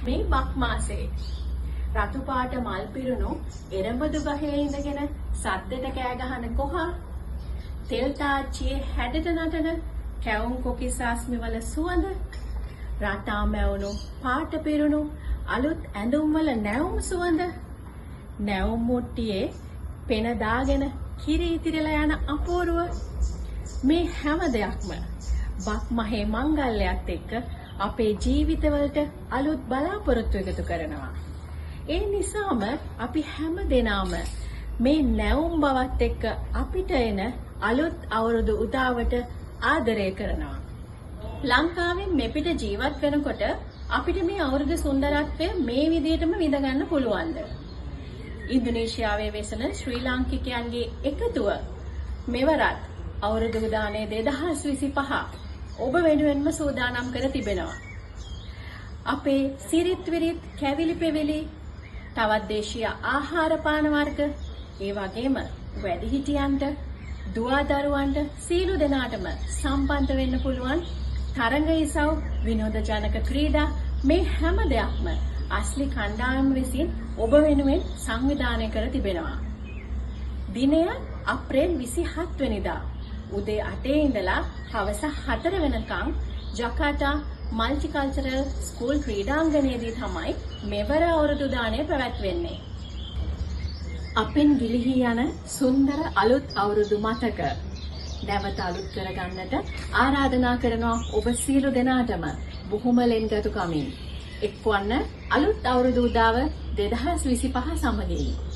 මේ බක් මාසේ රතු පාට මල් පිරුණු එරඹදු ගහේ ඉඳගෙන සද්දෙට කෑ ගහන කොහා, තෙල් තාච්චියේ හැඩට නටන කැවුම් කොකිසාස්මි වල සුවඳ, රටා මැවුණු පාට පිරුණු අලුත් ඇඳුම් වල නැවුම් සුවඳ, නැවුම් මුට්ටියේ පෙන දාගෙන කිරි ඉතිරලා යන අපූර්ව, මේ හැම දෙයක්ම බක් මහේ මංගල්‍යයත් එක්ක අපේ ජීවිතවලට අලුත් බලාපොරොත්තු එකතු කරනවා. ඒ නිසාම අපි හැම දෙනාම මේ නැවුම් බවත් එක්ක අපිට එන අලුත් අවුරුදු උදාවට ආදරය කරනවා. ලංකාවෙන් මෙපිට ජීවත් වෙනකොට අපිට මේ අවුරුදු සුන්දරත්වය මේ විදිහටම විඳ ගන්න පුළුවන්ද? ඉන්දුනීසියාවේ වෙසෙන ශ්‍රී ලාංකිකයන්ගේ එකතුව මෙවරත් අවුරුදු උදානය 2025 ඔබ වෙනුවෙන්ම සූදානම් කර තිබෙනවා. අපේ සිරිත් විරිත්, කැවිලි පෙවිලි, තවත් දේශීය ආහාර පාන වර්ග, ඒ වගේම වැඩිහිටියන්ට, දුවා දරුවන්ට සියලු දෙනාටම සම්බන්ධ වෙන්න පුළුවන් තරඟ ඉසව්, විනෝද ජනක ක්‍රීඩා, මේ හැම දෙයක්ම අස්ලි කණ්ඩායම විසින් ඔබ වෙනුවෙන් සංවිධානය කර තිබෙනවා. දිනය අප්‍රේල් 27 වෙනිදා උදේ 8 ඉඳලා හවස 4 වෙනකන් ජකාටා මල්ටිකල්චරල් ස්කූල් ක්‍රීඩාංගණයේදී තමයි මෙවර අවුරුදු දානය පැවැත්වෙන්නේ. අපෙන් ගිලිහී යන සුන්දර අලුත් අවුරුදු මතක නැවත අලුත් කරගන්නට ආරාධනා කරනවා ඔබ සියලු දෙනාටම බොහොම ලෙන්ගතුකමින්. එක්වන්න අලුත් අවුරුදු උදාව 2025 සමගින්.